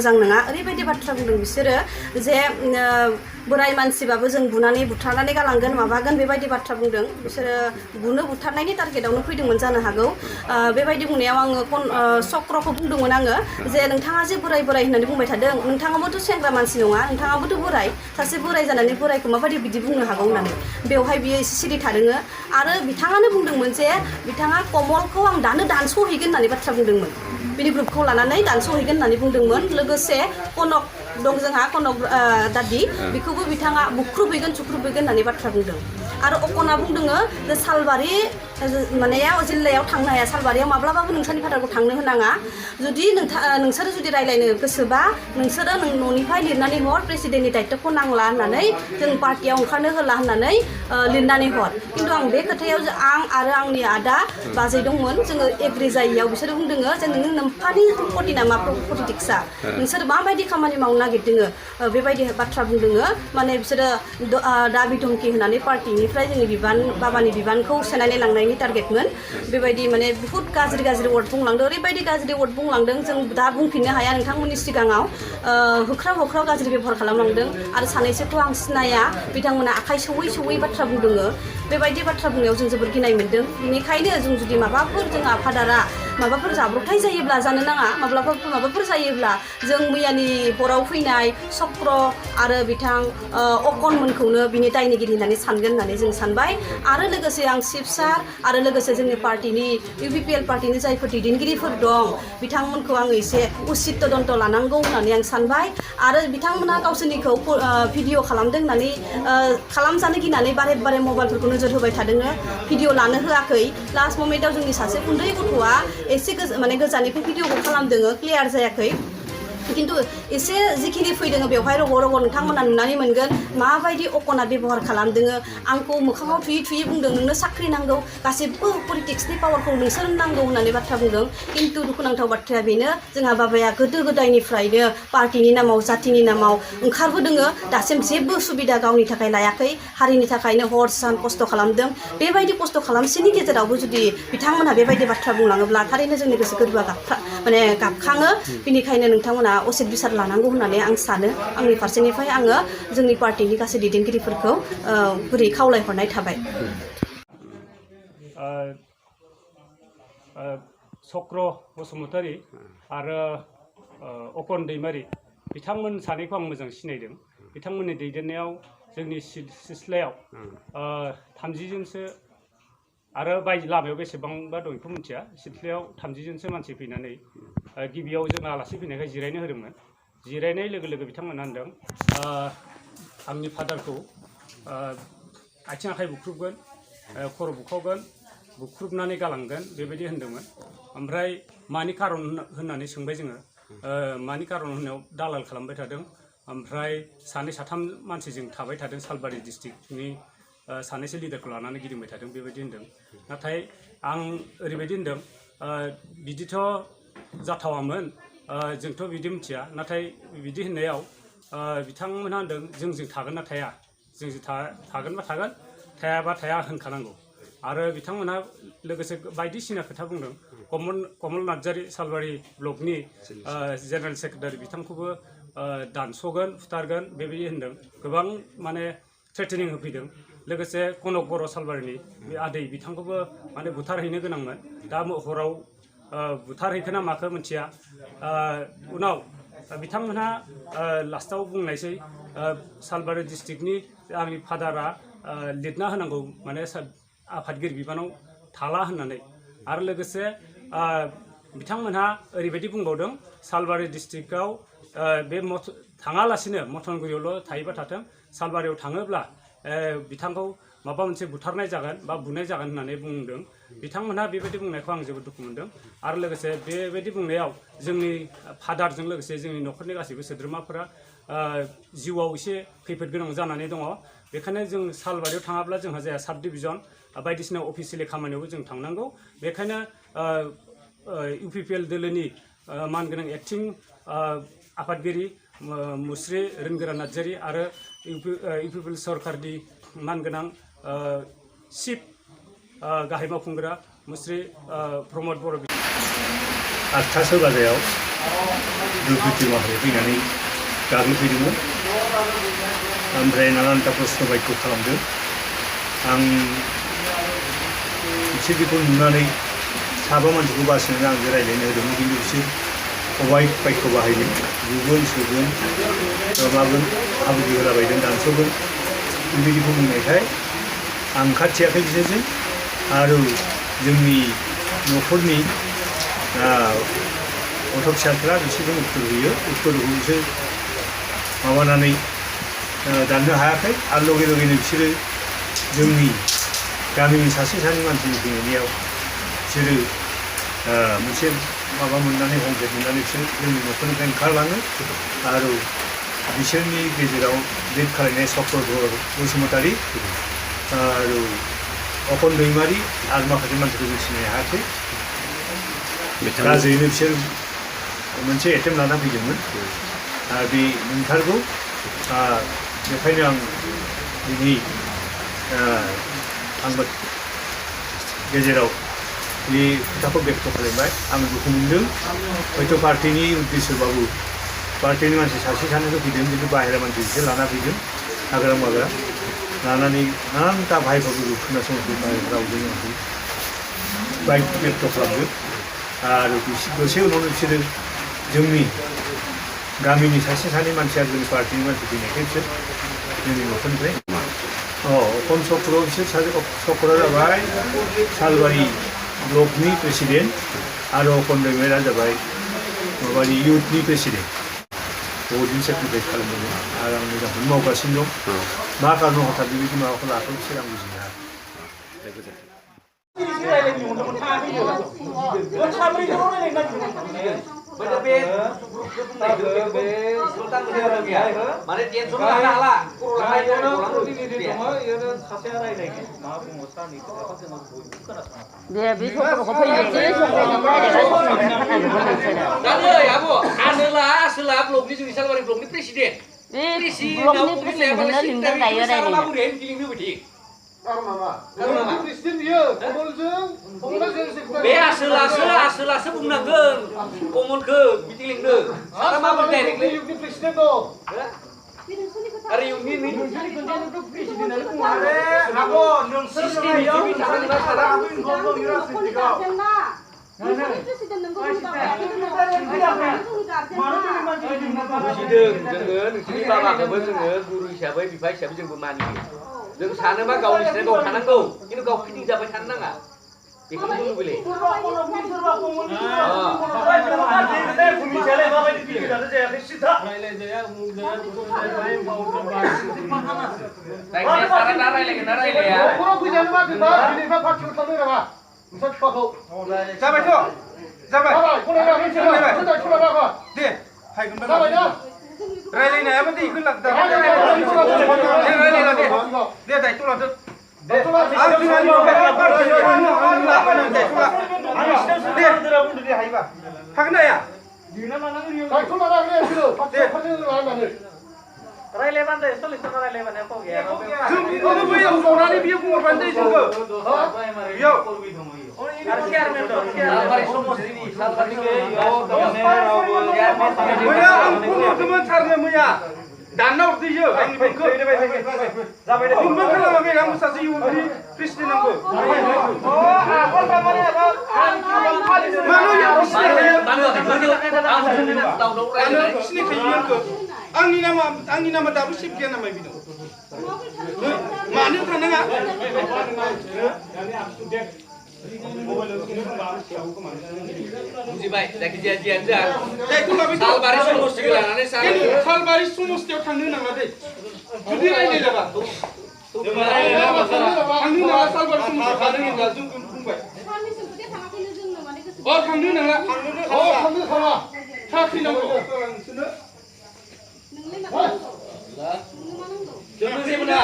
मोजां नङा ओरैबायदि बाथ्रा बुंदों बिसोरो जे बोराय मानसिबाबो जों बुनानै बुथारनानै गालांगोन माबागोन बेबायदि बाथ्रा बुंदों बिसोरो बुनो बुथारनायनि टारगेटआवनो फैदोंमोन जानो हागौ बेबायदि बुंनायाव आङो चक्रखौ बुंदोंमोन आङो जे नोंथाङा जे बोराय बोराय होननानै बुंबाय थादों नोंथाङाबोथ' सेंग्रा मानसि नङा नोंथाङाबोथ' बोराय सासे बोराय जानानै बोरायखौ माबायदि बिदि बुंनो हागौ होननानै बेवहाय बियो एसे सिरि थादोङो आरो बिथाङानो बुंदोंमोन जे बिथाङा कमलखौ आं दानो दानस'हैगोन होननानै बाथ्रा बुंदोंमोन बिनि ग्रुपखौ लानानै दानस'हैगोन होननानै बुंदोंमोन लोगोसे कनक दं जोंहा कनक दादि बेखौबो बिथाङा बुख्रुबहैगोन सुख्रुबहैगोन होननानै बाथ्रा बुंदों आरो अकना बुंदोङो जे सालबारि माने जिल्लायाव थांनो हाया सालबारियाव माब्लाबाबो नोंसोरनि फादारखौ थांनो होनाङा जुदि नोंसोरो जुदि रायज्लायनो गोसोबा नोंसोरो न'निफ्राय लिरनानै हर प्रेसिडेन्टनि दायित्वखौ नांला होननानै जों पार्टियाव ओंखारनो होला होननानै लिरनानै हर खिन्थु आं बे खोथायाव आं आरो आंनि आदा बाजै दंमोन जोङो एग्रि जायैयाव बिसोरो बुंदोङो जे नोङो नोम्फानि पटि नामा पलिटिक्सआ नोंसोर माबायदि खामानि मावनो नागिरदोङो बेबायदि बाथ्रा बुंदोङो माने बिसोरो दाबि धमखि होनानै पार्टिनिफ्राय जोंनि बाबानि बिबानखौ सेनानै लांनायनि टारगेटमोन बेबायदि माने बहुत गाज्रि गाज्रि वार्ड बुंलांदों ओरैबायदि गाज्रि वार्ड बुंलांदों जों दा बुंफिननो हाया नोंथांमोननि सिगाङाव होख्राव होख्राव गाज्रि बेबहार खालामलांदों आरो सानैसोखौ आं सिनाया बिथांमोना आखाइ सौयै सौयै बाथ्रा बुंदोङो बेबायदि बाथ्रा बुंनायाव जों जोबोर गिनाय मोन्दों बेनिखायनो जों जुदि माबाफोर जोंहा फादारा माबाफोर जाब्रबथाय जायोब्ला जानो नाङा माबाफोर जायोब्ला जों मैयानि हराव फैनाय चक्र आरो बिथां अकनमोनखौनो बिनि दायनिगिरि होननानै सानगोन होननानै जों सानबाय आरो लोगोसे आं चिफ सार आरो लोगोसे जोंनि पार्टिनि UPPL पार्टिनि जायफोर दैदेनगिरिफोर दं बिथांमोनखौ आङो एसे उसित तदन्त लानांगौ होननानै आं सानबाय आरो बिथांमोना गावसोरनिखौ भिडिअ खालामदों होननानै खालामजानो गिनानै बारे बारे मबाइलफोरखौ नोजोर होबाय थादोङो भिडिअ लानो होआखै लास्ट ममेन्टआव जोंनि सासे उन्दै गथ'आ एसे माने गोजाननिफ्राय भिडिअखौ खालामदोङो क्लियार जायाखै खिन्थु एसे जिखिनि फैदोङो बेवहाय रग' रग' नोंथांमोना नुनानै मोनगोन माबायदि अकना बेबहार खालामदोङो आंखौ मोखाङाव थुयै थुयै बुंदों नोंनो साख्रि नांगौ गासिबो पलिटिक्सनि पावारखौ नोंसोर नांगौ होननानै बाथ्रा बुंदों खिन्थु दुखुनांथाव बाथ्राया बेनो जोंहा बाबाया गोदो गोदायनिफ्रायनो पार्टिनि नामाव जातिनि नामाव ओंखारबोदोङो दासिम जेबो सुबिदा गावनि थाखाय लायाखै हारिनि थाखायनो हर सान खस्थ' खालामदों बेबायदि खस्थ' खालामसेनि गेजेरावबो जुदि बिथांमोनहा बेबायदि बाथ्रा बुंलाङोब्ला थारैनो जोंनि गोसो गोरबोआ गाबखाङो बेनिखायनो नोंथांमोना असित बिसार लानांगौ होननानै आं सानो आंनि फारसेनिफ्राय आङो जोंनि पार्टिनि गासै दैदेनगिरिफोरखौ गुरै खावलायहरनाय थाबाय चक्र बसुमतारी आरो अकन दैमारी बिथांमोन सानैखौ आं मोजां सिनायदों बिथांमोननि दैदेननायाव जोंनि सिथ्लायाव 30 जनसो आरो बायदि लामायाव बेसेबांबा दं बेखौ मिथिया सिथ्लायाव 30 जनसो मानसि फैनानै गिबियाव जों आलासि फैनायखाय जिरायनो होदोंमोन जिरायनाय लोगो लोगो बिथांमोना होनदों आंनि फादारखौ आथिं आखाइ बुख्रुबगोन खर' बुखावगोन बुख्रुबनानै गालांगोन बेबायदि होनदोंमोन ओमफ्राय मानि खारन होननानै सोंबाय जोङो मानि खारन होननायाव दालाल खालामबाय थादों ओमफ्राय सानै साथाम मानसिजों थाबाय थादों सालबारि डिस्ट्रिक्टनि सानैसो लिडारखौ लानानै गिदिंबाय थादों बेबायदि होनदों नाथाय आं ओरैबायदि होनदों बिदिथ' जाथावामोन जोंथ' बिदि मिथिया नाथाय बिदि होननायाव बिथांमोनहा होनदों जोंजों थागोन ना थाया जोंजों थागोनबा थागोन थायाबा थाया होनखानांगौ आरो बिथांमोनहा लोगोसे बायदिसिना खोथा बुंदों कमल नार्जारी सालबारि ब्लकनि जेनेरेल सेक्रेटारि बिथांखौबो दानस'गोन फुथारगोन बेबायदि होनदों गोबां माने थ्रेटेनिं होफैदों लोगोसे कनक बर' सालबारिनि बे आदै बिथांखौबो माने बुथारहैनो गोनांमोन दा हराव बुथारहैखोना माखो मिथिया उनाव बिथांमोनहा लास्टाव बुंनायसै सालबारि डिस्ट्रिक्टनि आंनि फादारा लिरना होनांगौ माने आफादगिरि बिबानाव थाला होननानै आरो लोगोसे बिथांमोनहा ओरैबायदि बुंबावदों सालबारि डिस्ट्रिक्टआव बे थाङालासिनो मथनगुरियावल' थायोबा थाथों सालबारियाव थाङोब्ला बिथांखौ माबा मोनसे बुथारनाय जागोन बा बुनाय जागोन होननानै बुंदों बिथांमोनहा बेबायदि बुंनायखौ आं जोबोद दुखु मोनदों आरो लोगोसे बेबायदि बुंनायाव जोंनि फादारजों लोगोसे जोंनि न'खरनि गासैबो सोद्रोमाफोरा जिउआव एसे खैफोद गोनां जानानै दङ बेखायनो जों सालबारियाव थाङाब्ला जोंहा जाया साब डिभिजन बायदिसिना अफिसियेलि खामानियावबो जों थांनांगौ बेखायनो UPPL दोलोनि मानगोनां एक्टिं आफादगिरि मुस्रि रोनगोरा नार्जारी आरो UPPL सरकारनि मानगोनां चिफ गाहाय मावफुंग्रा मुस्रि प्रमद बर' 8 बाजायाव दुर्गति महरै फैनानै गाग्लोबफैदोंमोन ओमफ्राय नानानथा प्रश्न बायख' खालामदों आं बिसोर बेखौ नुनानै साबा मानसिखौ बासिनानै आंजों रायज्लायनो होदोंमोन खिन्थु बिसोर अबायख बायख' बाहायदों बुगोन सुगोन माबागोन हाबुदि होलाबायदों दानस'गोन बेबायदिखौ बुंनायखाय आं खाथियाखै बिसोरजों आरो जोंनि न'खरनि गथ' फिसाफ्रा बिसोरजों उत्तर होयो उत्तरखौ बिसोर माबानानै दाननो हायाखै आरो लगे लगेनो बिसोरो जोंनि गामिनि सासे सानै मानसिनि फैनायाव बिसोरो मोनसे माबा मोननानै हमसेट मोननानै बिसोर जोंनि न'खरनिफ्राय ओंखारलाङो आरो बिसोरनि गेजेराव डेट खालायनाय चक्रधर बसुमतारी आरो अखन दैमारि आरो माखासे मानसिखौ जों सिनायनो हायाखै गाज्रियैनो बिसोर मोनसे एटेम्प लाना फैदोंमोन बे नंथारगौ बेखायनो आं दिनै आंबो गेजेराव बे खोथाखौ व्यक्त खालामबाय आं दुखु मोनदों हयथ' पार्टिनि उद्देश्यबाबो पार्टिनि मानसि सासे सानैल' फैदों खिन्थु बाहेरा मानसि बिसोर लाना फैदों हाग्रा माग्रा लानानै नानानथा भाइफोरखौ खोनासंदों रावजों आंखौ व्यक्त खालामदों आरो दसे उनावनो बिसोरो जोंनि गामिनि सासे सानै मानसिया जोंनि पार्टिनि मानसि फैनायखाय बिसोर जोंनि न'खरनिफ्राय अखन चक्र बिसोर सासे चक्रा जाबाय सालबारि ब्लकनि प्रेसिडेन्ट आरो अखन दैमारिया जाबाय माबानि इउथनि प्रेसिडेन्ट बहुदिन सेक्रिफाइस खालामदोंमोन आरो आं मोजांखौनो मावगासिनो दं मा कारनाव हथात बेबायदि माबाखौ लाथों बिसोर आं बुजिनो बे आसोलासो बुंनांगोन कमलखौ मिटिं लिंनो सारा माबोरै डाइरेक्टलि इउनि प्रेसिडेन्ट दं आरो इउनि प्रेसिडेन्टआनो बुङो आरे आब' नोंसोर गुरु हिसाबै बिफा हिसाबै जोंबो मानियो जों सानोबा गावनि सिनाय गाव थानांगौ खिन्थु गाव फिटिं जाबाय थानो नाङा बेखौनो बुंनो लुबैयो रायलायनायाबो दै इखौ लाग दे दायथ' लादो थागोन हाया रायलायबानो जायो 40 जन रायलायबानो एख' गैया जों बेखौनो बैयाव जनानै बियो बुंहरबानो जायो जोंखौ बेयाव आरो चेयारमेन दं सालबारि समस्तिनि सालबारिखौ मैया आं फन हरदोंमोन सारनो मैया दानना हरदोयो आंनि फनखौ जाबाय दे फनबो खालामाखै आं सासे इउनि प्रेसिडेन्ट आंबो आंनि नामा दाबो सेफ गैया नामा बिनाव मानो थानाङा बुजिबाय जायखिजाया जियानो जा सालबारि समस्तिखौ लानानै सालबारि समस्तियाव थांनो नाङा दै जुदि रायलायलाबा थांनो नाङा सालबारि समस्तियाव थांनो होनब्ला जों बुंबाय थांनो नाङा थांनो थाङा साख्रि नांगौ जोंनो जेबो नाङा